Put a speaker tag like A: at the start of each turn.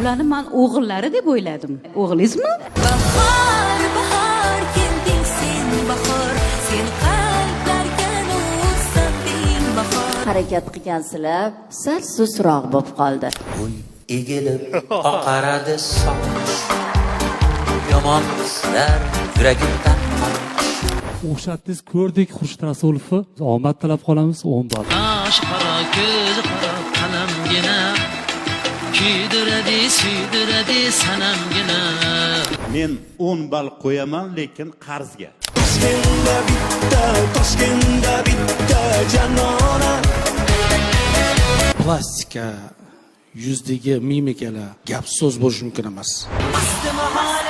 A: Ularni man o'g'illari deb o'yladim. O'g'lingizmi?
B: Bahor, bahor kelding sen, bahor, sen qalblarga nur sanding, bahor.
C: Harakat qilgansizlar, sal sustroq bo'lib qoldi.
D: Bo'y egilib oqaradi soch. Yomon hislar yuragimdan qoch.
E: O'xshatdingiz, ko'rdik Xurshid Rasulovni. Omad tilab qolamiz, 10 ball.
F: Qosh qora, ko'z qora, qalamgina kuydiradi, suydiradi sanamgina.
G: Men 10 ball qo'yaman, lekin qarzga.
H: Toshkentda bitta, Toshkentda bitta janona.
I: Plastika, yuzdagi mimikalar, gap so'z bo'lishi mumkin emas.
F: Mahal.